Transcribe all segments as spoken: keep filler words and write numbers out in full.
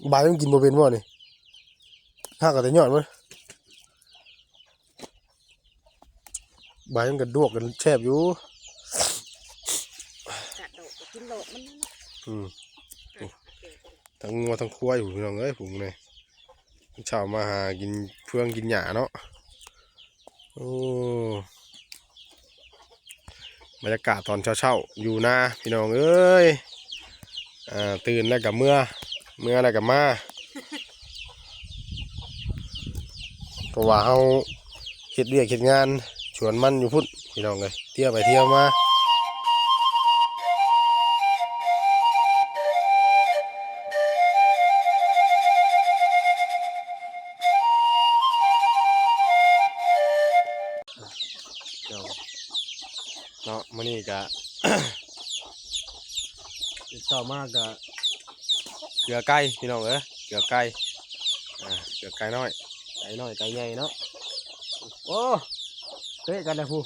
ใบมันกินบ่เป็นบ่นี่ หักเอาแต่ยอดมัน ใบมันกระดวกกันแซ่บอยู่ กัดดอกก็กินดอกมันนั่นน่ะ อืม ทั้งงัวทั้งควายอยู่พี่น้องเอ้ย ผมเนี่ย เช้ามาหากินเฟืองกินหญ้าเนาะ โอ้ บรรยากาศตอนเช้าๆ อยู่นาพี่น้องเอ้ย อ่า ตื่นแล้วก็เมือ เมือแล้วก็มา เพราะว่าเฮาเฮ็ดเวียกเฮ็ดงานสวนมันอยู่พุ้นพี่น้องเอ้ย เที่ยวไปเที่ยวมา เนาะ มื้อนี้ก็ เช้ามากะ เกลือไก่พี่น้องเอ้ย เกลือไก่ อ่า เกลือไก่น้อย ไก่น้อยไก่ใหญ่เนาะ โอ้ เตะกันแล้วพู้น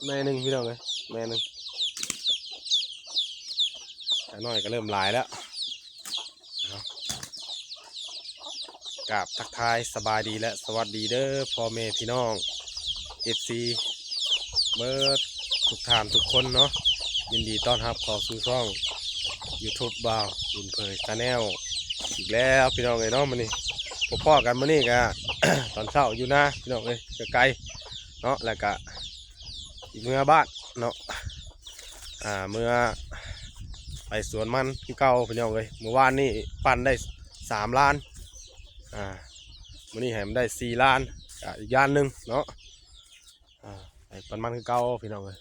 แม่หนึ่งพี่น้องเอ้ย แม่หนึ่ง ไก่น้อยก็เริ่มหลายแล้ว เอา กราบทักทายสบายดีและสวัสดีเด้อ พ่อแม่พี่น้อง เอฟซี เบิดทุกท่านทุกคนเนาะ ยินดีต้อนรับเข้าสู่ช่อง YouTube บ่าวบุญเผย Channel อีกแล้วพี่น้องเอ้ยเนาะ มื้อนี้พบพ้อกันมื้อนี้ก็ ตอนเช้าอยู่นาพี่น้องเอ้ย ไกลๆ เนาะ แล้วก็ เมือบ้านเนาะ อ่า เมือไปสวนมันคือเก่าพี่น้องเอ้ย เมื่อวานนี่ปั่นได้สามล้าน อ่า มื้อนี้ให้มันได้สี่ล้าน อ่า อีกล้านหนึ่งเนาะ อ่า ไปปั่นมันคือเก่าพี่น้องเอ้ย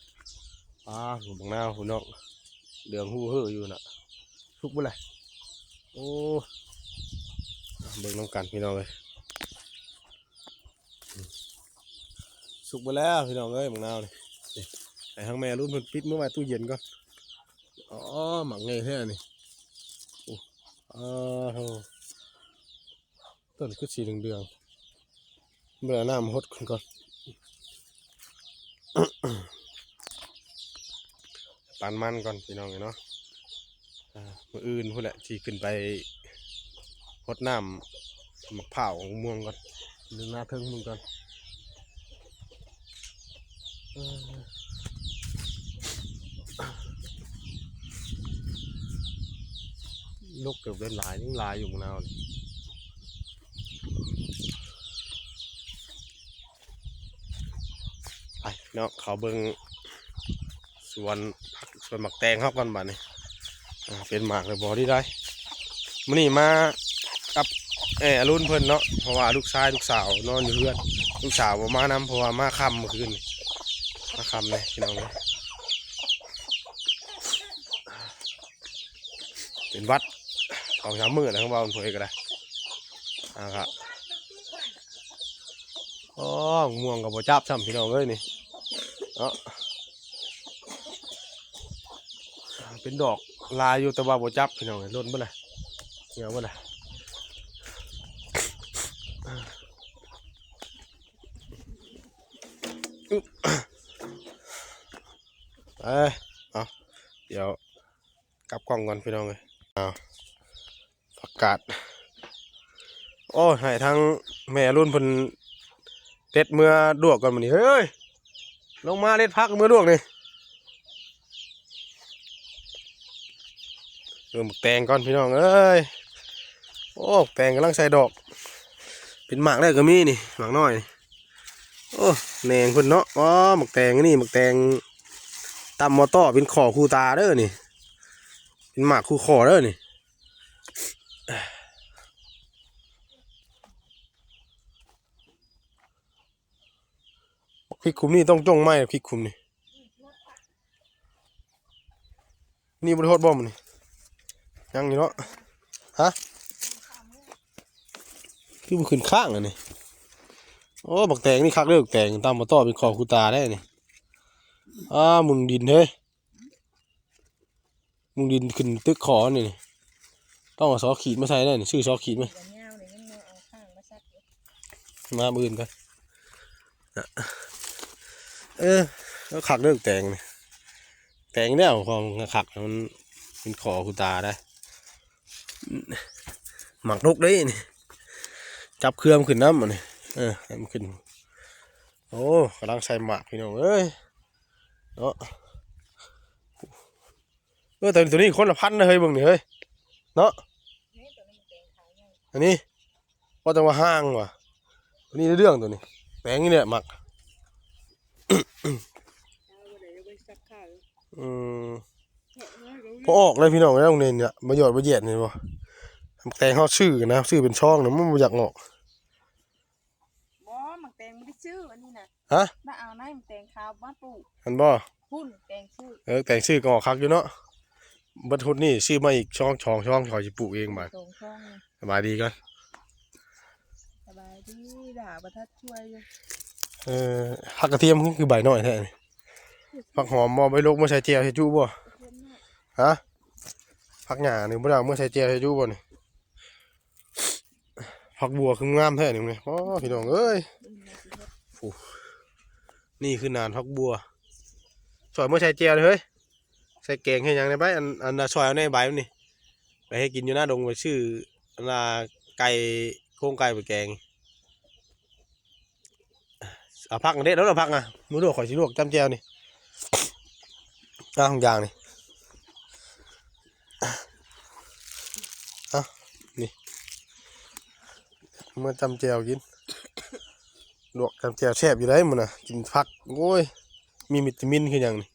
อ่า หลุมบักนาวพี่น้อง เหลืองฮู้ฮืออยู่น่ะ สุกบ่ล่ะ โอ้ เบิ่งนำกันพี่น้องเอ้ย สุกไปแล้วพี่น้องเอ้ย บักนาวนี่ นี่ ให้ทางแม่รุ่นเพิ่นปิดมื้อไว้ตู้เย็นก่อน อ๋อ หมากไงแท้นี่ โอ้ อ้าวโห ต้นคือสีเหลืองๆ เวลาน้ำหดขึ้นก่อน ปั่นมันก่อนพี่น้องเอ้ยเนาะ อ่า มื้ออื่นพู้นแหละ สิขึ้นไปหดน้ำหมากพร้าวหมากม่วงก่อน ดึงหน้าเทิงมึงก่อน เออ นกเกิดเป็นหลาย ยังหลายอยู่หมากนาวนี่ ไปเนาะ เขาเบิ่งสวนผัก สวนหมากแตงเฮาก่อนบัดนี้ อ่า เป็นหมากเลยบ่ดีได้ มื้อนี้มากับแอ่อรุณเพิ่นเนาะ เพราะว่าลูกชายลูกสาวนอนอยู่เฮือน ลูกสาวบ่มานำ เพราะว่ามาค่ำเมื่อคืนนี่ มาค่ำเลยพี่น้องเอ้ย เป็นหวัด สองสามมื้อแล้ว เว้าเพิ่นก็ได้ อ่า ครับ อ๋อ ม่วงก็บ่จับซ้ำพี่น้องเอ้ยนี่ เนาะ เป็นดอกหลายอยู่แต่ว่าบ่จับพี่น้องเอ้ย หล่นเบิดละ เหี่ยวเบิดละ อึ๊บ เอ้ย เอา เดี๋ยวกลับกล้องก่อนพี่น้องเอ้ย เอา ผักกาด โอ้ย ให้ทางแม่อรุณเพิ่นเด็ดเมือลวกก่อนมื้อนี้ เฮ้ย ลงมาเด็ดผักเมือลวกนี่ เบิ่งบักแตงก่อนพี่น้องเอ้ย โอ้ แตงกำลังใส่ดอก เป็นหมากได้ก็มีนี่ หมากน้อยนี่ โอ้ แหนงเพิ่นเนาะ อ๋อ บักแตงนี่ บักแตงตำมอต้อ เป็นข้อคู่ตาเด้อนี่ เป็นหมากคู่ข้อเด้อนี่ พริกคุมนี่ต้องจ้องไหม พริกคุมนี่ นี่บ่ได้ฮอดบ่มื้อนี่ ยังอยู่เนาะ ฮะ คือบ่ขึ้นข้างอันนี้ โอ้ บักแตงนี่คักเด้อ บักแตงตำมอต้อ เป็นข้อคู่ตาได้นี่ อ้า หมุนดินเฮ้ย หมุนดินขึ้นตึกข้อนี่ ต้องเอาซอขีดมาใส่ได้นี่ ซื้อซอขีดมา เดี๋ยวเงาเดี๋ยวยังเอาข้างมาซักอยู่ มามื้ออื่นก่อน เออ แล้วคักเด้อแตงนี่ แตงแล้วของคักมันเป็นข้อคู่ตาได้ หมากดกเด้นี่ จับเครือมันขึ้นนำอันนี้ เออ ให้มันขึ้น โอ้ กำลังใส่หมากพี่น้องเอ้ย เนาะ เออ แต่ตัวนี้คนละพันธุ์นะเฮ้ย เบิ่งนี่เฮ้ย เนาะ อันนี้ ว่าแต่ว่าห่างว่ะ ตัวนี้เรื่องตัวนี้ แปลงนี่เนี่ยหมาก อืม พอออกเลยพี่น้องเอ้ย ตรงนี้เนี่ย บ่หยอดบ่แหยดนี่บ่ แตงเฮาซื้อนะ ซื้อเป็นซองนะ มันบ่อยากออก บ่ หมากแตงบ่ได้ซื้ออันนี้นะ ฮะ มาเอาในหมากแตงขาวมาปลูก หั้นบ่ พุ่นแตงซื้อ เออ แตงซื้อก็ออกคักอยู่เนาะ เบิดฮุดนี่ซื้อมาอีกซอง ซอง ซอง ข้อยสิปลูกเองบาด สองซองเลย สบายดีก่อน สบายดี ด่าบ่ทันช่วยอยู่ เออ ผักกระเทียมคือใบน้อยแท้นี่ ผักหอมบ่ ใบลกมาใส่แจ่วใส่จุบ่ ฮะ ผักหญ้านี่บ่ได้เอามาใส่แจ่วใส่จุบ่นี่ ผักบัวคืองามแท้นี่ โอ้ พี่น้องเอ้ย โอ้ นี่คือหนานผักบัว ซอยมาใส่แจ่วเลยเฮ้ย ใส่แกงให้หยังได้ไป อัน อันน่ะซอยเอาในใบมันนี่ ไปให้กินอยู่หน้าดง ไปซื้ออันน่ะไก่ โครงไก่ไปแกง เอาผักอันเด็ดแล้วเอาผักอ่ะ มื้อลวกข่อยสิลวกจ้ำแจ่วนี่ อ่ะ ของอย่างนี่ อ่ะ นี่ เมื่อจ้ำแจ่วกิน ลวกจ้ำแจ่วแซ่บอยู่ได้มื้อน่ะ กินผัก โอ้ย มีวิตามินคือหยังนี่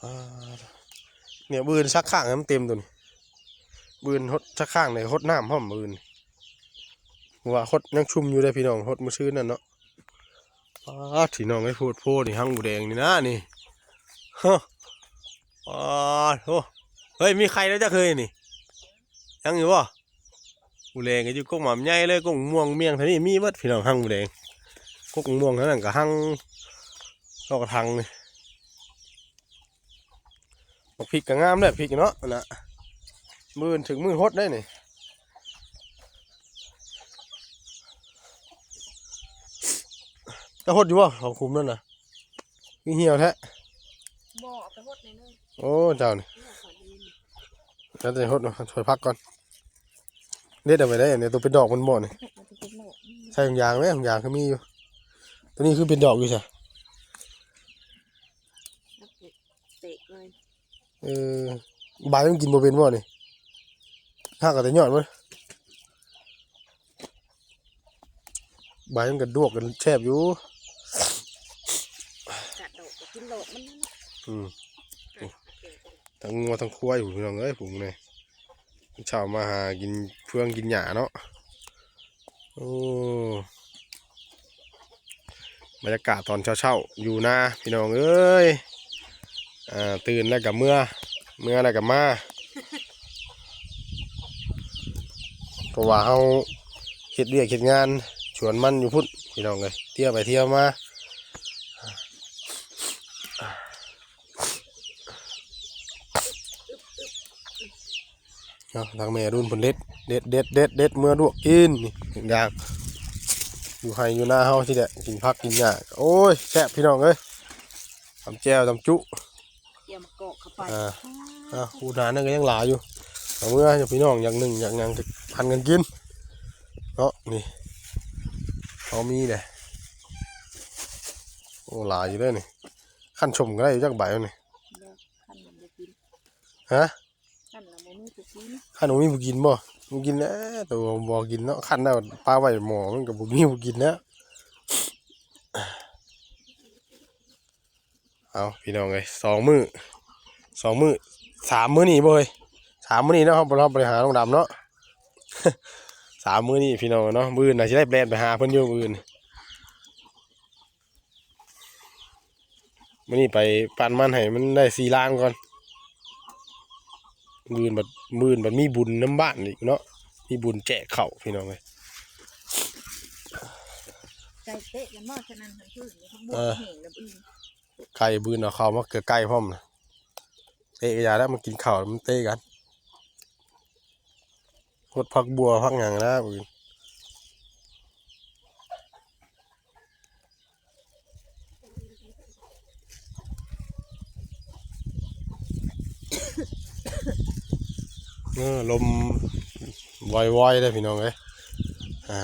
อ่า เนี่ย มื้ออื่นซักข้างให้มันเต็มตัวนี่ มื้ออื่นหดซักข้างเลย หดน้ำพร้อมมื้ออื่น ว่าหดยังชุ่มอยู่เด้อพี่น้อง หดมื้อซืนนั่นเนาะ ป๊าด พี่น้องเอ้ย โพดโพนี่ หั่งหมูแดงนี่นะนี่ ฮะ ป๊าดโธ่ เฮ้ย มีไข่แล้วจักเฮ้ยนี่ ยังอยู่บ่ หมูแดงก็อยู่กกหม่ำใหญ่เลย กกม่วงเมี่ยงเท่านี้มีเบิดพี่น้อง หั่งหมูแดง กกม่วงเท่านั้นก็หั่ง ซอกกระถางนี่ บักพริกก็งามเด้อ พริกเนาะ นะ มื้ออื่นถึงมื้อหดได้นี่ จะหดอยู่บ่ ของขุมนั่นน่ะ มีเหี่ยวแท้ บ่ เอาไปหดในนึง โอ้ เจ้านี่ นี่ขอดีนี่ แล้วจะหดเนาะ ช่วยพักก่อน เด็ดเอาไปได้ เนี่ย ตัวเป็นดอกมันบ่นี่ เอาไปเป็นดอก ใส่ถุงยางไหม ถุงยางก็มีอยู่ ตัวนี้คือเป็นดอกอยู่ใช่ เตะเลย เออ ใบมันกินบ่เป็นบ่นี่ หักเอาแต่ยอดมัน ใบมันกระดวกกันแซ่บอยู่ กัดดอกก็กินดอกมันนั่นน่ะ อืม ทั้งงัวทั้งควายอยู่พี่น้องเอ้ย ผมเนี่ย เช้ามาหากินเฟืองกินหญ้าเนาะ โอ้ บรรยากาศตอนเช้าๆ อยู่นาพี่น้องเอ้ย อ่า ตื่นแล้วก็เมือ เมือแล้วก็มา เพราะว่าเฮาเฮ็ดเวียกเฮ็ดงานสวนมันอยู่พุ้นพี่น้องเอ้ย เที่ยวไปเที่ยวมา เนาะ ทางแม่รุ่นเพิ่นเด็ด เด็ด เด็ด เด็ด เด็ด เมือลวกกินนี่ อย่าง อยู่ไฮ่อยู่นาเฮาสิแหละ กินผักกินหญ้า โอ้ย แซ่บพี่น้องเอ้ย ตำแจ่ว ตำจุ เตรียมเกาะเข้าไป อ่า อ่ะ ผู้ทานนั่นก็ยังหลายอยู่ เอาเมือให้พี่น้องอย่างหนึ่งอย่างหยังก็พันกันกิน เนาะ นี่ เขามีเลย โอ้ หลายอยู่เด้อนี่ ขั้นชมก็ได้อยู่จักใบวะนี่ ขั้นมันบ่กิน ฮะ ขั้นละบ่มีผู้กิน ขั้นบ่มีผู้กินบ่ บ่กินแล้ว ตัวบ่กินเนาะ ขั้นแล้วปลาไว้หม้อมันก็บ่มีผู้กินแล้ว เอาพี่น้องเอ้ย สองมื้อ สองมื้อ สามมื้อนี่บ่เฮ้ย สามมื้อนี่เนาะ เราบ่ได้หาน้องดำเนาะ สามมื้อนี่พี่น้องเนาะ มื้ออื่นน่าสิได้แล่นไปหาเพิ่นอยู่มื้ออื่น มื้อนี้ไปปั่นมันให้มันได้สี่ลังก่อน มื้ออื่นบัด มื้ออื่นบัดมีบุญนำบ้านอีกเนาะ มีบุญแจกข้าวพี่น้องเอ้ย ไก่เตะกันบ่ ฉะนั้นมันคือ เออ แห้งแล้วอื่น ไก่มื้ออื่นเอาข้าวมาเกลือไก่พร้อมนะ เตะกะยาแล้ว มันกินข้าวแล้วมันเตะกัน หดผักบัวผักหยังนะมื้ออื่น เ เออ ลมวอยๆได้พี่น้องเอ้ย อ่า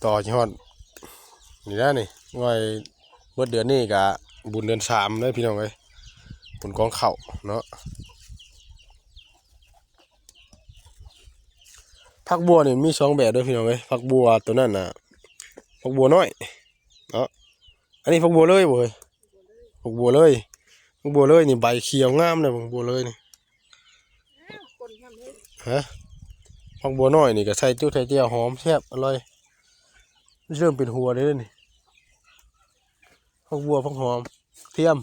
ต่อจิฮอด นี่แล้วนี่ ง่อย เบิดเดือนนี้กะบุญเดือนสามเลยพี่น้องเอ้ย บุญกองข้าวเนาะ ผักบัวนี่มีสองแบบเด้อพี่น้องเอ้ย ผักบัวตัวนั้นน่ะ ผักบัวน้อยเนาะ อันนี้ผักบัวเลยบ่เฮ้ย ผักบัวเลย ผักบัวเลยนี่ใบเขียวงามเลย ผักบัวเลยนี่ ฮะ ผักบัวน้อยนี่ก็ใส่จุใส่เจียวหอมแซ่บอร่อย เริ่มเป็นหัวเลยนี่ ผักบัวผักหอมเทียม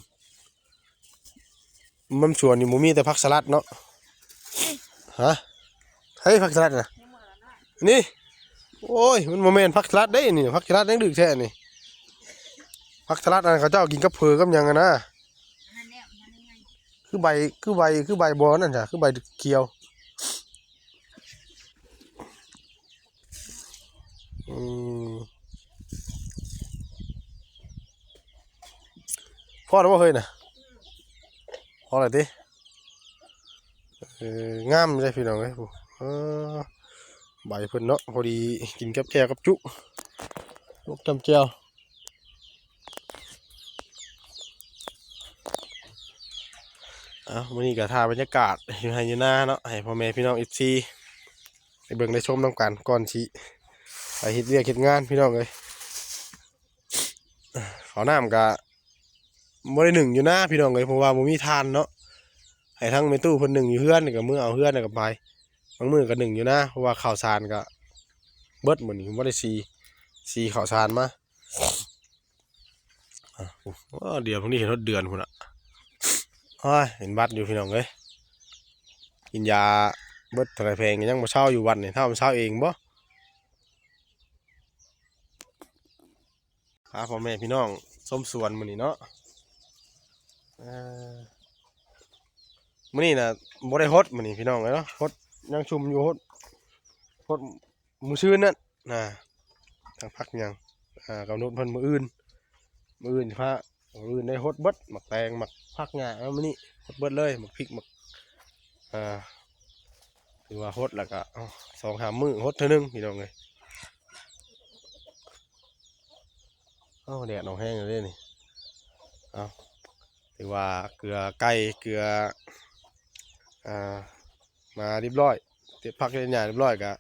มันสวนนี่บ่มีแต่ผักสลัดเนาะ ฮะ เฮ้ย ผักสลัดนะ นี่ โอ้ย มันบ่แม่นผักสลัดเด้นี่ ผักสลัดยังดึกแท้นี่ ผักสลัดอันเขาเจ้ากินกับเผือกับหยังอะนะ คือใบ คือใบ คือใบบัวนั่นจ้ะ คือใบเขียว อืม พอแล้วบ่เฮ้ยน่ะ พอแล้วติ เออ งามเลยพี่น้องเอ้ย เออ ใบเพิ่นเนาะ พอดีกินกับแจ่วกับจุ ลวกจ้ำแจ่ว เอ้า มื้อนี้ก็ถ่ายบรรยากาศอยู่ไฮ่อยู่นาเนาะ ให้พ่อแม่พี่น้อง เอฟซี ได้เบิ่งได้ชมนำกัน ก่อนสิไปเฮ็ดเวียกเฮ็ดงานพี่น้องเอ้ย ข้าวน้ำก็บ่ได้นึ่งอยู่นาพี่น้องเอ้ย เพราะว่าบ่มีถ่านเนาะ ให้ทั้งแม่ตู้เพิ่นนึ่งอยู่เฮือน ก็มื้อเอาเฮือนก็ไป บางมื้อก็นึ่งอยู่นา เพราะว่าข้าวสารก็เบิด มื้อนี้บ่ได้สี สีข้าวสารมา อ่ะ โอ้ เดี๋ยวพรุ่งนี้เห็นฮอดเดือนพุ้นน่ะ โอ้ย เป็นหวัดอยู่พี่น้องเอ้ย กินยาเบิดเท่าไรแพงก็ยังบ่เซาอยู่วัดนี่ ถ้ามันเซาเองบ่ พาพ่อแม่พี่น้องชมสวนมื้อนี้เนาะ เอ่อ มื้อนี้น่ะบ่ได้ฮดมื้อนี้พี่น้องเอ้ยเนาะ ฮดยังชุมอยู่ ฮด ฮดมื้อซืนนั่นน่ะ ทางผักหยัง อ่า กำหนดเพิ่นมื้ออื่น มื้ออื่นพา มื้ออื่นได้ฮดเบิด หมากแตง หมากผักหญ้า เอามื้อนี้ฮดเบิดเลย หมากพริก หมาก อ่า ถือว่าฮดแล้วก็ เอ้า สองสามมื้อฮดเทื่อนึงพี่น้องเอ้ย เอ้า แดดออกแฮงเลยนี่ เอ้า ถือว่าเกลือไก่ เกลือ อ่า มาเรียบร้อย เก็บผักเก็บหญ้าเรียบร้อยก็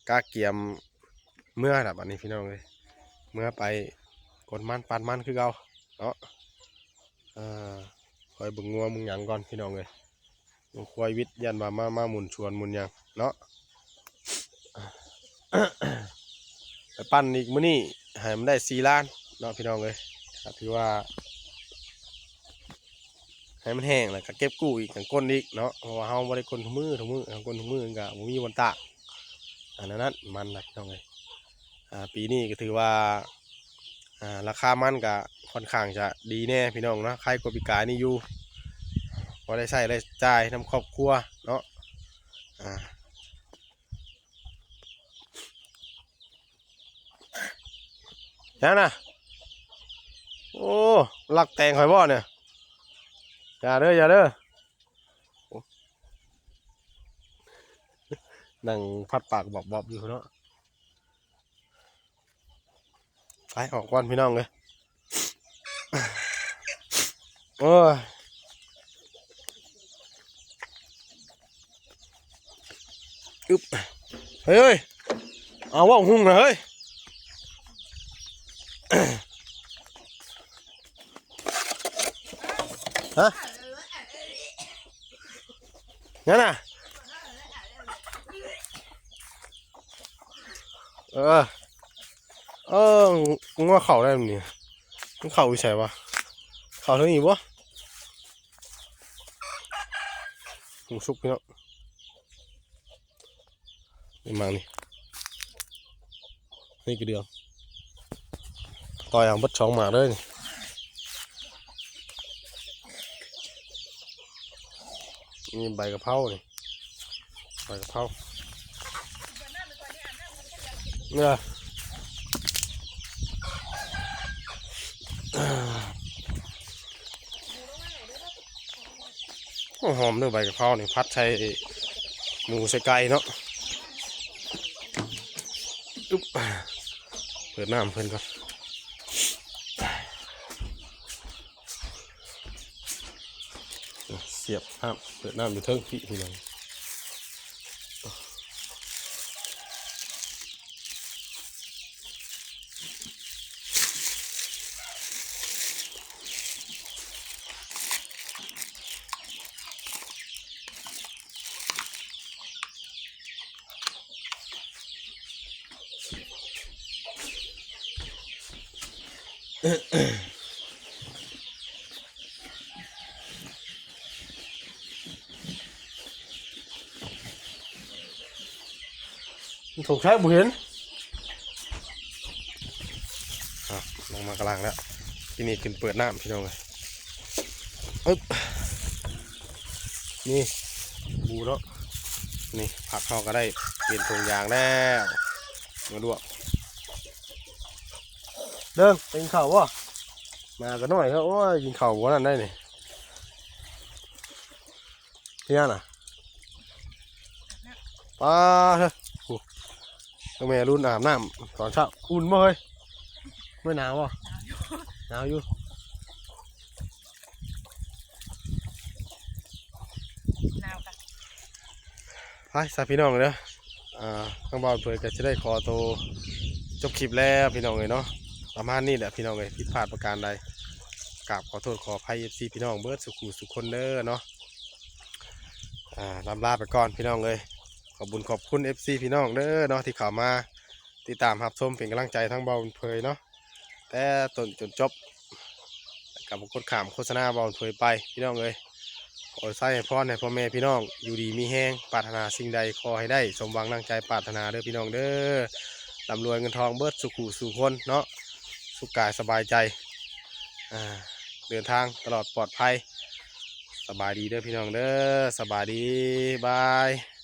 กะเกียมเมือล่ะบัดนี้พี่น้องเอ้ย เมือไปกดมันปั่นมันคือเก่าเนาะ เอ่อ คอยเบิ่งงัวเบิ่งหยังก่อนพี่น้องเอ้ย งัวควายวิทย์ ย่านว่ามา มาหมุนสวนหมุนหยังเนาะ ไปปั่นอีกมื้อนี้ให้มันได้สี่ล้านเนาะพี่น้องเอ้ย ก็ถือว่า ให้มันแห้งแล้วก็เก็บกู้อีก กลางก้นอีกเนาะ เพราะว่าเฮาบ่ได้ก้นทุกมื้อทุกมื้อ กลางก้นทุกมื้อมันก็บ่มีบ่อนตาก อันนั้นมันนะพี่น้องเอ้ย อ่า ปีนี้ก็ถือว่า อ่า ราคามันก็ค่อนข้างจะดีแน่พี่น้องเนาะ ไคกว่าปีกายนี่อยู่ พอได้ใช้ได้จ่ายนำครอบครัวเนาะ อ่า นั่นน่ะ โอ้ ลักแตงข่อยบ่เนี่ย อย่าเด้อ อย่าเด้อ โอ้ นั่งพัดปากบอบๆอยู่เนาะ ไปออกก่อนพี่น้องเอ้ย โอ้ย อึ๊บ เฮ้ย เอาเว้าหุ้งนะเฮ้ย ฮะ นั่นน่ะ เออ เออ งัวเข้าได้มื้อนี้ มันเข้าอยู่ไสวะ เข้าทางนี้บ่ หมูสุกพี่น้อง นี่หมากนี่ นี่กระเดื่อง ต่อยเอาเบิดสองหมากเลยนี่ นี่ใบกะเพรานี่ ใบกะเพรา เนี่ย โอ้ หอมเด้อ ใบกะเพรานี่ ผัดใส่หมูใส่ไก่เนาะ อึ๊บ เปิดน้ำเพิ่นก่อน เสียบน้ำ เปิดน้ำอยู่เทิงพี้พี่น้อง ถงใช้บ่เห็น อ่ะ ลงมากำลังแล้ว ทีนี้ขึ้นเปิดน้ำพี่น้องเลย อึ๊บ นี่ บูเนาะ นี่ ผักเขาก็ได้เป็นถงยางแล้ว มาลวก เด้อ กินข้าวบ่ มาก็น้อยครับ โอ้ย กินข้าวบ่นั่นได้นี่ เฮียน่ะ ปลาเฮ้ย โอ้ แม่รุ่นอาบน้ำตอนเช้า อุ่นบ่เฮ้ย ไม่หนาวบ่ หนาวอยู่ หนาวค่ะ ไปซะพี่น้องเด้อ อ่า ทางบ่าวเผยก็จะได้ขอตัวจบคลิปแล้วพี่น้องเอ้ยเนาะ ประมาณนี้แหละพี่น้องเอ้ย ผิดพลาดประการใด กราบขอโทษขออภัย เอฟซี พี่น้องเบิดสุขุสุขคนเด้อเนาะ อ่า ลำลาไปก่อนพี่น้องเอ้ย ขอบบุญขอบคุณ เอฟซี พี่น้องเด้อเนาะ ที่เข้ามาติดตามรับชมเป็นกำลังใจทางบ่าวเผยเนาะ แต่ต้นจนจบ กับกดข้ามโฆษณาบ่าวเผยไปพี่น้องเอ้ย ขอใช้ให้พรให้พ่อแม่พี่น้องอยู่ดีมีแฮง ปรารถนาสิ่งใดขอให้ได้สมหวังดังใจปรารถนาเด้อพี่น้องเด้อ ร่ำรวยเงินทองเบิดสุขุสู่คนเนาะ สุขกายสบายใจ อ่า เดินทางตลอดปลอดภัย สบายดีเด้อพี่น้องเด้อ สบายดี บาย